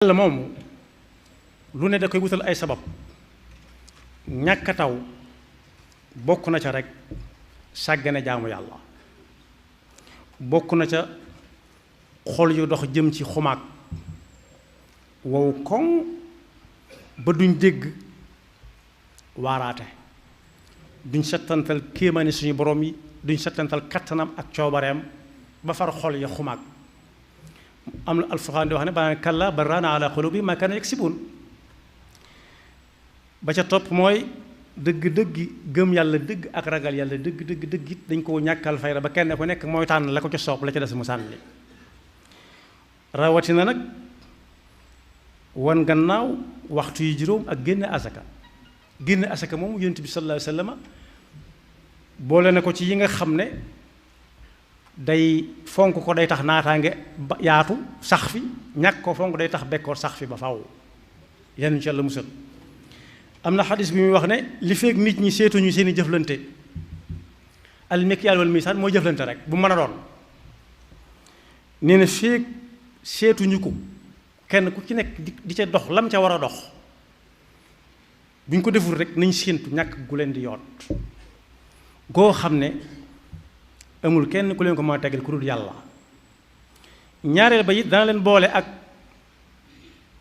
yàlla moomu lu ne da koy wutal ay sabab ñàkk taw bokk na ca rek sàggane jaamu yàlla bokk na ca xol yu dox jëm ci xumaag wow koŋ ba duñ dégg waaraate duñ settantal kéemaani suñu borom yi duñ settantal kattanam ak coobareem ba far xol ya xumaag am na alfurqaan di wax ne ba kalla bal raana ala qulubi ma kaanu yaksibuun ba ca topp mooy dëgg-dëgg gëm yàlla dëgg ak ragal yàlla dëgg it dañ koo ñàkkal fayda ba kenn ku nekk mooy tànn la ko ca soob la ca des mu sànni rawatina nag wan gannaaw waxtu yi juróom ak génne asaka moom yonent bi sallallahu alayhi wa sallam boole na ko ci yi nga xam ne day fonk ko day tax naataange ba yaatu sax fi ñàkk ko fonk day tax bekkoor sax fi ba faw yenn insha Allah musal am na xadis bi muy wax ne li feeg nit ñi seetuñu seeni jëflante al mikyal wal misaan mooy jëflante rek bu mën a doon nee na feeg seetuñu ko kenn ku ci nekk di ca dox lam ca war a dox bu ñu ko deful rek nañ séentu ñàkk gu leen di yoot goo xam ne amul kenn ku leen ko mën a tegal ku dul yàlla ñaareel ba it dana leen boole ak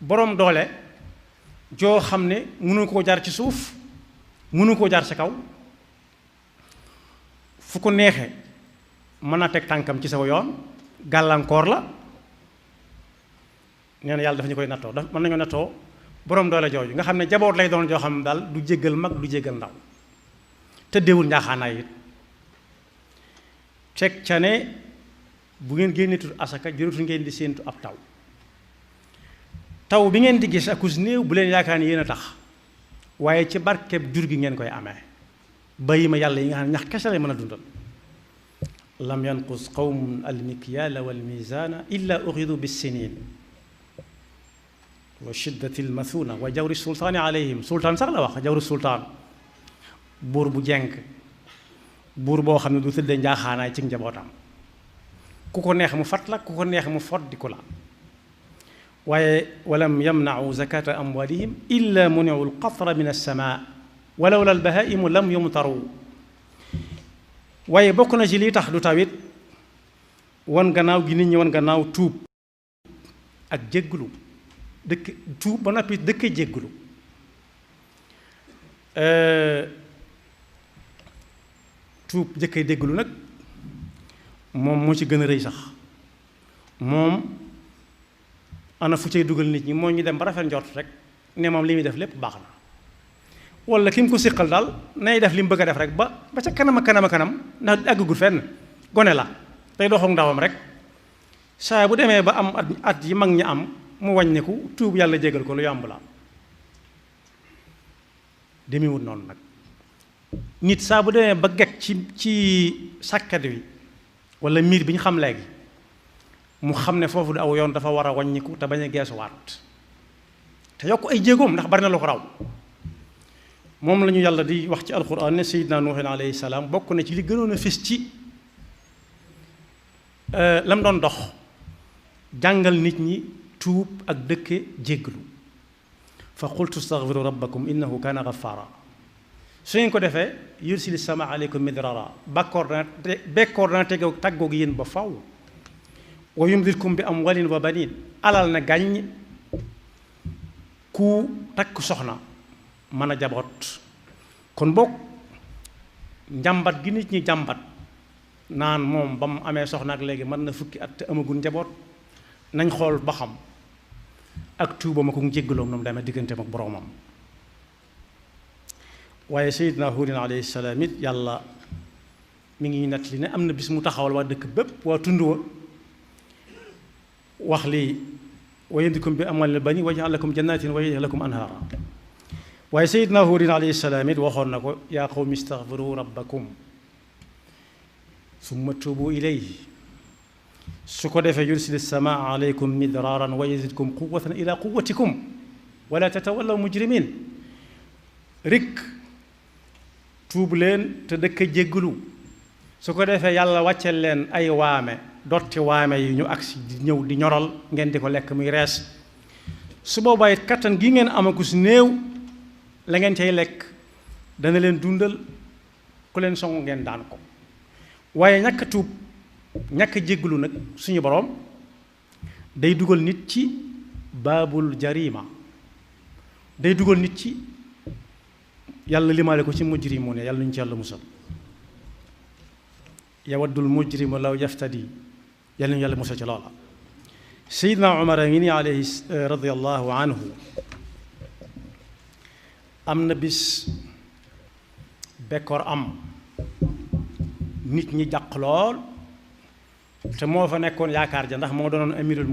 boroom doole joo xam ne mënu koo jaar ci suuf mënu koo jaar ci kaw fu ko neexe mën naa teg tànkam ci saw yoon gàllankoor la nee na yàlla dafa ñu koy nattoo daf mën nañoo nattoo boroom doole jooju nga xam ne jaboot lay doon joo xam ne daal du jéggal mag du jéggal ndaw tëddeewul njaaxaanaay it teg ca ne bu ngeen génneetul asaka jërutu ngeen di séentu ab taw bi ngeen di gis akus néew bu leen yaakaar ni yéen a tax waaye ci barkeb jur gi ngeen koy amee bàyyi ma yàlla yi nga xam ne ñax kese lay mën a dundal lam yanqus qawmun almikyaala walmizaana illa uxidu bissinin wa shiddati almathuna wa jawri sultaani alayhim sultaan sax la wax jawri sultaan buur bu jenk buur boo xam ne du tëddee njaaxaanaay ci njabootam ku ko neex mu fat la ku ko neex mu foddiku la waaye walam yamnau zakata amwalihim illa muniu alqatra min alsama walawla albahaimu lam yumtaru waaye bokk na ci lii tax du tawit wan gannaaw gi nit ñi wan gannaaw tuub ak jégglu dëkk tuub ba noppi dëkk jégglu tuub jëkkay dégglu nag moom moo ci gën a rëy sax moom ana fu cay dugal nit ñi moo ñu dem ba rafet njort rek ne moom li muy def lépp baax na wala ki mu ko siqal daal nay def li mu bëgg a def rek ba ca kanam a kanam ndax àggagul fenn gone la tey doxoog ndawam rek saa bu demee ba am at yi mag ñi am mu wàññiku tuub yàlla jégal ko lu yomb la demewut noonu nag nit saa bu demee ba gekk ci sàkkat wi wala miir bi ñu xam léegi mu xam ne foofu du aw yoon dafa war a wàññiku te bañ a geesuwaat te yokk ay jéegoom ndax bari na lu ko raw moom la ñu yàlla di wax ci alquran ne Seydina Nuuhin alayhi salaam bokk na ci li gënoon a fés ci lam doon dox jàngal nit ñi tuub ak dëkke jégglu fa qultu astaghfiru rabbakum innahu kaana ghaffara su ngeen ko defee yursili sama aleykum midrara bekkoor dana tàggoog yéen ba faw wa yumdilkum bi amwalin wa banin alal na gàññ ku takk soxna mën a jaboot kon boog njàmbat gi nit ñi jàmbat naan moom ba mu amee soxna ak léegi mën na fukki at te amagul njaboot nañ xool ba xam ak tuubam ak njéggaloom noonu demee digganteem ak boroomam waaye Seydina Huudin alayhi salaam it yàlla mi ngi nettali ne am na bis mu taxawal waa dëkk bépp waa tund wa wax lii wa yumdidkum bi amwaalin wa baniin wa yaj'al lakum jannaatin wa yaj'al lakum anhaara waaye Seydina Huudin alayhi salaam it waxoon na ko yaa qawmi istaghfiru rabbakum summa tuubu ilayhi su ko defee yursil samaa aleykum midraaran wa yazidkum quwwatan ila quwwatikum wala tatawallaw mujrimin rik tuub leen te dëkk jégglu su ko defee yàlla wàcceel leen ay waame dotti waame yi ñu agsi di ñëw di ñoral ngeen di ko lekk muy rees su boobaa it kattan gi ngeen amaku si néew la ngeen cay lekk dana leen dundal ku leen song ngeen daan ko waaye ñàkk a tuub ñàkk a jégglu nag suñu boroom day dugal nit ci baabul jarima day dugal nit ci yàlla limaale ko ci mujrimu ne yàlla ñu ci yàlla musal yawaddul mujrimu law yaftadi yàlla ñu yàlla musal ci loola Seydina Umar a ngi ni alayhi radiyallahu anhu am na bis bekkoor am nit ñi jàq lool te moo fa nekkoon yaakaar ja ndax moo doonoon amirul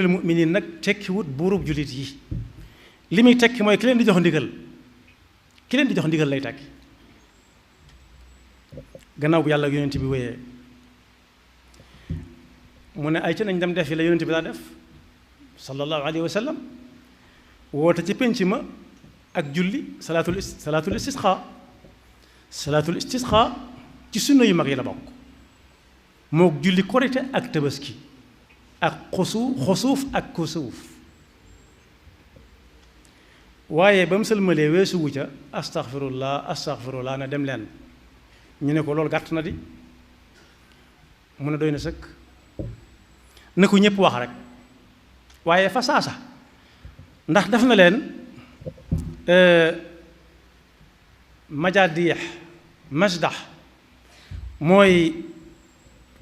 muminin nag tekkiwut buurub jullit yi li muy tekki mooy ki leen di jox ndigal lay tekki gannaaw bu yàlla yonent bi wéyee mu ne ay ca nañ dem def yi la yonent bi daa def sallallahu alayhi wa sallam woote ci penc ma ak julli salaatul istisqa ci sunna yu mag yi la bokk mook julli korite ak tabaski ak xusuuf ak kusuuf waaye ba mu sëlmalee weesuwu ca astaghfirullah na dem leen ñu ne ko loolu gàtt na di mu ne doy na sëkk na ko ñépp wax rek waaye fa saasa ndax def na leen majaadiix masdax mooy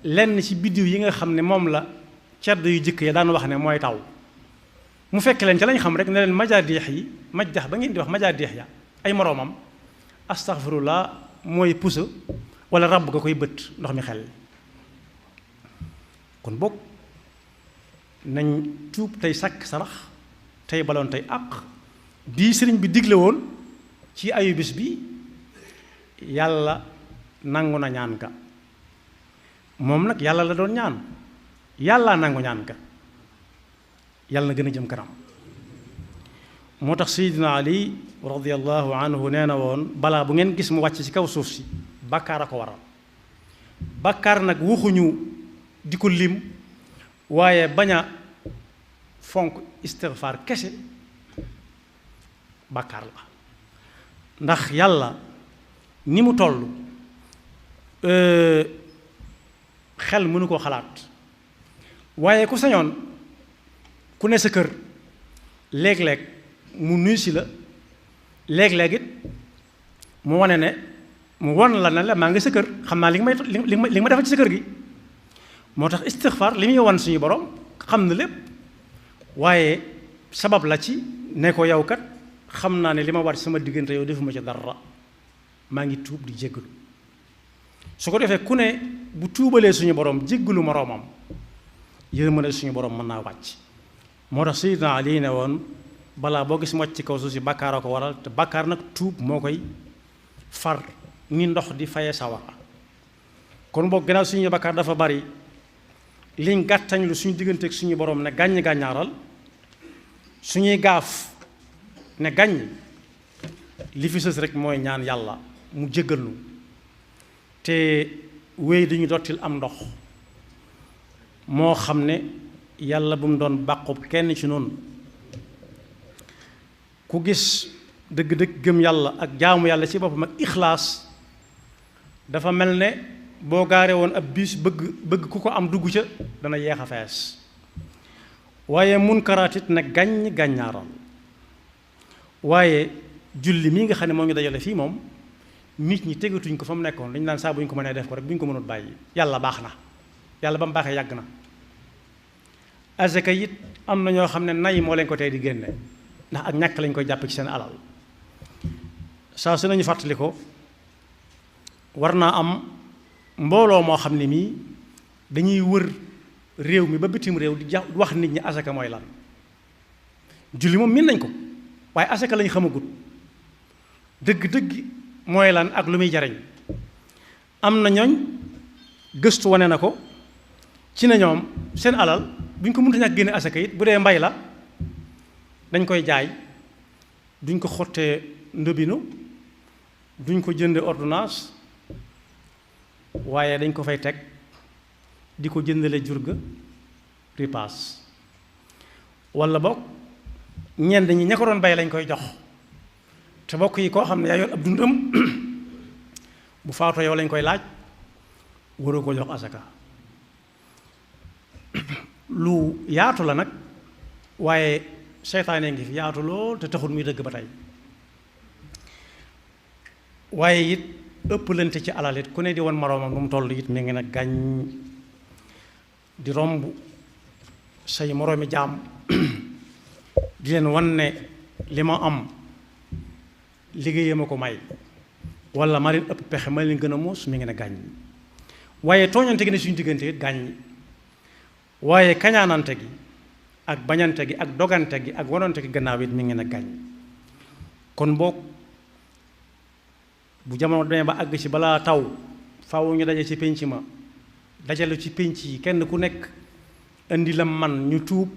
lenn ci biddiw yi nga xam ne moom la cedd yu jëkk ya daan wax ne mooy taw mu fekk leen ca lañ xam rek ne leen majaadiix yi majdax ba ngeen di wax majaadiix ya ay moroomam astaghfirullah mooy pusa wala ràbb nga koy bët ndox mi xel kon boog nañ tuub tey sàkk sarax tey baloon tey àq bii sëriñ bi digle woon ci ayu bis bi yàlla nangu na ñaan ka moom nag yàlla la doon ñaan yàlla nangu ñaan ka yàlla na gën a jëm kanam moo tax Seydina Ali radiyallahu anhu nee na woon balaa bu ngeen gis mu wàcc ci kaw suuf si bàkkaar a ko waral bàkkaar nag waxuñu di ko lim waaye bañ a fonk istighfar kese bàkkaar la ndax yàlla ni mu toll xel mënu koo xalaat waaye ku sañoon ku ne sa kër léeg-léeg mu nuyu si la léeg-léeg it mu wane ne mu won la ne la maa ngi sa kër xam naa li nga ma defal ci sa kër gi moo tax istighfar li muy wan suñu borom xam na lépp waaye sabab la ci ne ko yow kat xam naa ne li ma war sama diggante yow defuma ci dara maa ngi tuub di jéggalu su ko defee ku ne bu tuubalee suñu borom jéggalu moroomam yërmande suñu borom mën naa wàcc moo tax Sayyidina Ali ne woon balaa boo gis mu wàcc ci kaw suuf si bàkkaar a ko waral te bàkkaar nag tuub moo koy far ni ndox di faye sawara kon boog gannaaw suñu bàkkaar dafa bari liñ gàttañ lu suñu digganteeg suñu borom ne gàññ gàññaaral suñuy gaaf ne gàññ li fi sës rek mooy ñaan yàlla mu jéggal nu te wéy dañu dottil am ndox moo xam ne yàlla bu mu doon bàqub kenn ci noonu ku gis dëgg-dëgg gëm yàlla ak jaamu yàlla ci boppam ak ixlaas dafa mel ne boo gaaree woon ab biis bëgg ku ko am dugg ca dana yeex a fees waaye munkaraat it ne gàññ gàññaaral waaye julli mii nga xam ne moo ngi dajale fii moom nit ñi tegatuñ ko fa mu nekkoon dañu naan saa bu ñu ko mënee def ko rek bu ñu ko mënut bàyyi yàlla baax na yàlla ba mu baaxee yàgg na azaka it am na ñoo xam ne nay moo leen ko tey di génne ndax ak ñàkk lañ koy jàpp ci seen alal saa su nañu fàttali ko war naa am mbooloo moo xam ne mii dañuy wër réew mi ba bitim réew di wax nit ñi asaka mooy lan julli moom min nañ ko waaye asaka lañ xamagut dëgg-dëgg mooy lan ak lu muy jariñ am na ñooñ gëstu wane na ko ci na ñoom seen alal bu ñu ko mënta ñàkk génne asaka it bu dee mbay la dañ koy jaay duñ ko xottee ndobinu duñ ko jënde ordonnance waaye dañ ko fay teg di ko jëndale jur ga ripaas wala boog ñenn ñi ña ko doon bay lañ koy jox te bokk yi koo xam ne yaa yor ab dundam bu faatoo yow lañ koy laaj waroo ko jox asaka lu yaatu la nag waaye seytaane ngi fi yaatu lool te taxul muy dëgg ba tey waaye it ëpplante ci alal it ku ne di won moroomam nu mu toll it mi ngi nag gàññ di romb say moroomi jaam di leen wan ne li ma am liggéeyee ma ko may wala ma leen ëpp pexe ma leen gën a muus mi ngi ne gàññ waaye tooñante gi ne suñu diggante it gàññ waaye kañaanante gi ak bañante gi ak dogante gi ak wanante gi gannaaw it mi ngi ne gàññ kon boog bu jamono demee ba àgg ci balaa taw faaw ñu daje ci pénc ma dajale ci pénc yi kenn ku nekk indi la man ñu tuub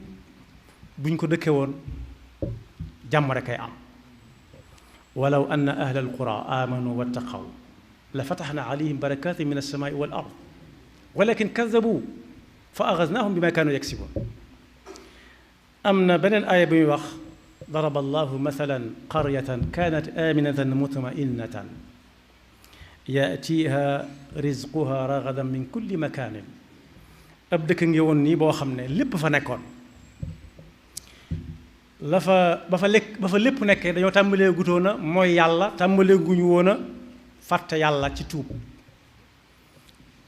buñ ko dëkke woon jàmm rek ay am walaw anna ahla alqura amanu wattaqaw la fataxna alayhim barakatin min alsamaai wal ard walakin kadabu fa axasnaahum bima kaanu yaksibuun am na beneen aaya bu muy wax daraba allahu mathalan qaryatan kanat aminatan mutma'innatan yaatiha rizquha ragadan min kulli makaanin ab dëkk ngi woon nii boo xam ne lépp fa nekkoon ba fa lépp nekkee dañoo tàmbalee gutoon a mooy yàlla tàmbalee guñu woon a fàtte yàlla ci tuub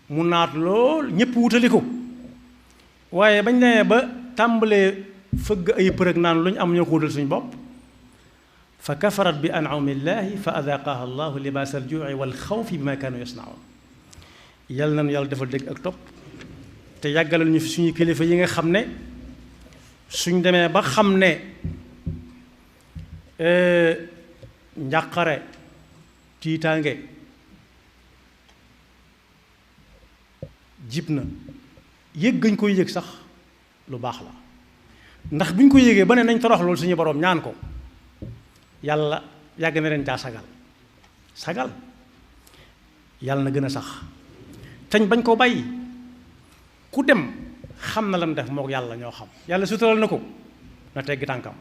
mu naat lool ñépp wutali ko waaye bañ demee ba tàmbalee fëgg ay përëg naan lu ñu am ñoo ko wutal suñu bopp fa kafarat bi an'ami llahi fa adaqaha allahu libaas al-juu'i wal xawfi bima kaanu yasnaun yal nañu yàlla defal dégg ak topp te yàggalal ñu fi suñu kilifa yi nga xam ne suñ demee ba xam ne njàqare tiitaange jib na yëg gañ koy yëg sax lu baax la ndax bu ñu ko yëgee ba ne nañ torox loolu suñu boroom ñaan ko yàlla yàgg na leen caa sagal yàlla na gën a sax tañ bañ koo bàyyi ku dem xam na lam def mook yàlla ñoo xam yàlla sutural na ko na teggi tànkam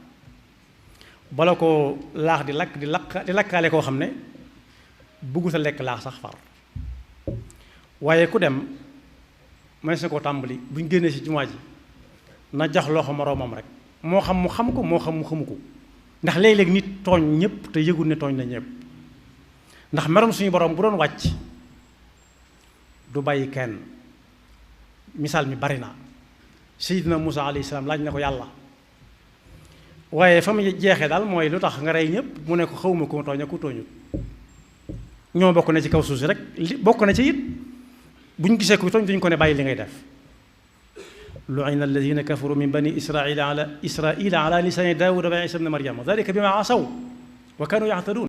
bala ko laax di lakkaale koo xam ne bëggu sa lekk laax sax far waaye ku dem may sa ko tàmbali buñ génnee ci jumaa ji na jox loxo moroomam rek moo xam mu xam ko moo xam mu xamu ko ndax léeg-léeg nit tooñ ñëpp te yëgul ne tooñ na ñëpp ndax merom suñu borom bu doon wàcc du bàyyi kenn misaal mi bari na Seydina Musaa alayhi salaam laaj na ko yàlla waaye fa mu jeexee daal mooy lu tax nga rey ñëpp mu ne ko xawma ko tooñ ak ku tooñut ñoo bokk na ci kaw suuf si rek bokk na ci it buñ gisee ko tooñ duñ ko ne bàyyi li ngay def lu'ina alladina kafaru min bani israila ala lisaani daawuda wa isa bni maryama dalika bima asaw wa kanu ya'tadun